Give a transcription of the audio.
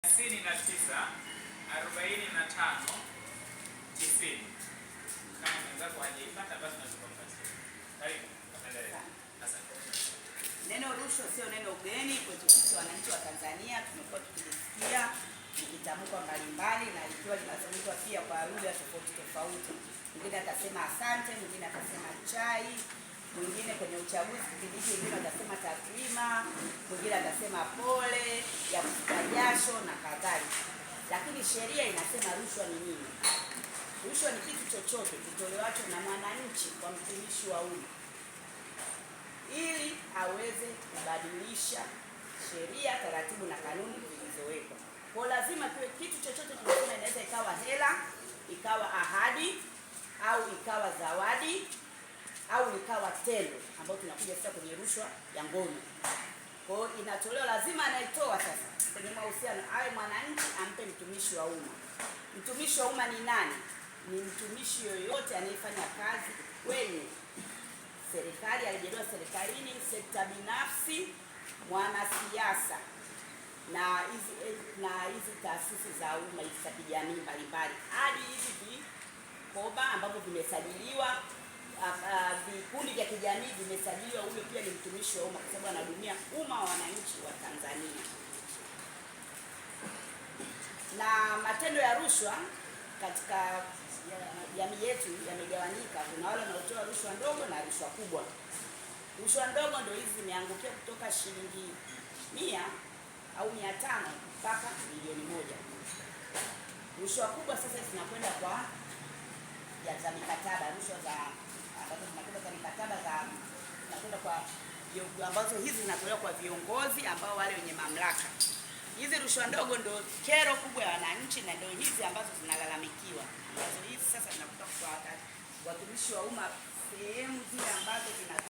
99 45 90. Kama mwenzako hajaipata basi unaweza kumpatia. Karibu, endelea. Asante. Neno rushwa sio neno ugeni kwetu sisi wananchi wa Tanzania, tumekuwa tukilisikia likitamkwa mbalimbali na likiwa linazungumzwa pia kwa lugha tofauti tofauti. Mwingine atasema asante, mwingine atasema chai, mwingine kwenye uchaguzi kipindi hiki, mwingine atasema takrima, mwingine atasema pole ya kufuta jasho na kadhalika. Lakini sheria inasema rushwa ni nini? Rushwa ni kitu chochote kitolewacho na mwananchi kwa mtumishi wa umma ili aweze kubadilisha sheria, taratibu na kanuni zilizowekwa. Kwa lazima kiwe kitu chochote tunasema, inaweza ikawa hela, ikawa ahadi au ikawa zawadi au ikawa tendo, ambayo tunakuja sasa kwenye rushwa ya ngono. Kwa hiyo inatolewa, lazima anayetoa sasa kwenye mahusiano awe mwananchi, ampe mtumishi wa umma. Mtumishi wa umma ni nani? Ni mtumishi yoyote anayefanya kazi kwenye serikali, alijaliwa serikalini, sekta binafsi, mwanasiasa na hizi taasisi za umma hizi za kijamii mbalimbali, hadi hizi vikoba ambavyo vimesajiliwa, vikundi vya kijamii vimesajiliwa, huyo pia ni mtumishi wa umma kwa sababu anahudumia umma wa wananchi wa Tanzania. Na matendo ya rushwa katika jamii yetu yamegawanyika. Kuna wale wanaotoa rushwa ndogo na rushwa kubwa. Rushwa ndogo ndio hizi zimeangukia kutoka shilingi 100 au 500 mpaka milioni 1. Rushwa kubwa sasa zinakwenda kwa ya za mikataba, rushwa za ambazo zinakwenda za mikataba za zinakwenda kwa ambazo hizi zinatolewa kwa viongozi ambao wale wenye mamlaka. Hizi rushwa ndogo ndio kero kubwa ya wananchi na ndio hizi ambazo zinalalamikiwa, ambazo hizi sasa zinakuta kwa watumishi wa umma sehemu zile ambazo zina